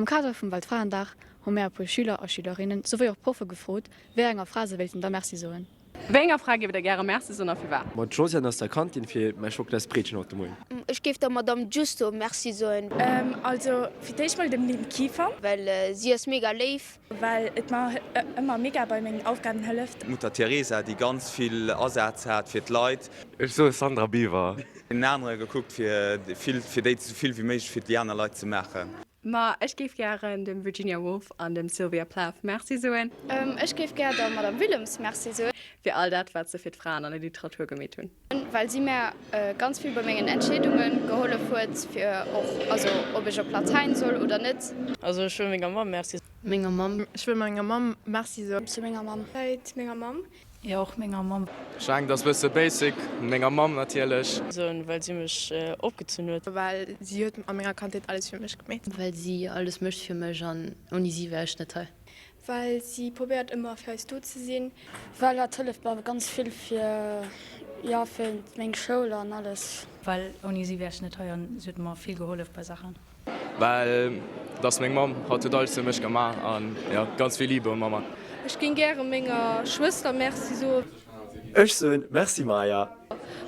Am Kader vum Weltfraendag hu mär e puer Schüler a Schülerinnen souwéi och Proffe gefrot, wéi enger Fra se wéilten da Merci soen. Wéi enger Fra géift der gäre Merci soen a firwat? Ma d'Josiane aus der Kantin fir mäi Schokolasbreetchen haut de Moien. Ech géif der Madame Giusto Merci soen. Also fir d'éischt mol dem Lynn Kieffer. Well si ass mega léif. Well et mer ëmmer mega bei mengen Aufgaben hëlleft. D'Mutter Teresa, déi ganz vill Asaz hat fir d'Leit. Ech soe Sandra Biwer. Den anere gekuckt fir vill fir déi esou vill wéi méiglech fir déi aner Leit ze maachen. Ma ech géif gären dem Virginia Woolf an dem Sylvia Plath Merci soen. Ech géif gär der Madame Willems Merci soen. Fir all dat, wat se fir d'Fraen an der Literatur gemeet hunn. Well si mär ganz vill bei mengen Entscheedunge gehollef huet, fir och, also ob ech op Latäin soll oder net. Also ech wëll menger Mamm Merci soen. Menger Mamm. Ech wëll menger Mamm Merci soen. Zu menger Mamm. Menger Mamm. Jo, och menger Mamm. Ech mengen, dat ass bësse basic. Menger Mamm natierlech. Soen, well si mech opgezunn huet. Well si huet a menger Kandheet alles fir mech gemeet. Well si alles mécht fir mech an ouni si wär ech net hei. Well si probéiert ëmmer fir eis do ze sinn. Well hatt hëlleft mer ganz vill fir, jo, fir meng Schoul an alles. Well ouni si wär ech net hei an si huet mer vill gehollef bei Saachen. Well et ass meng Mamm, hatt huet alles fir mech gemaach an jo, ganz vill Liebe un Mama. Ech géing gäre menger Schwëster Merci soen. Ech soen Merci Maja.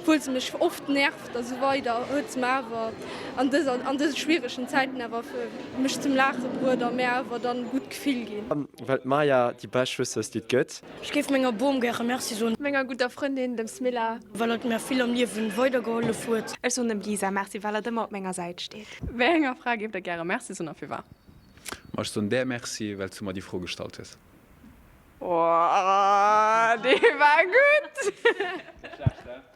Obwuel se mech oft nervt a sou weider, huet se mer awer an dëser, an dëse schwieregen Zäiten awer mech zum Laache bruet a mär awer dann e gutt Gefill ginn. Well d'Maja déi bescht Schwëster ass déi et gëtt. Ech géif menger Bom gäre Merci soen. Menger gudder Frëndin, dem Smilla. Well et mär vill am Liewen weidergehollef huet. Ech soen dem Lisa Merci, well et ëmmer op menger Säit steet. Wéi enger Fra géift der gäre Merci soen a firwat? Ma ech soen där Merci, well s du mer déi Fro gestallt hues. Ohh, dee war gutt! Schlecht, he?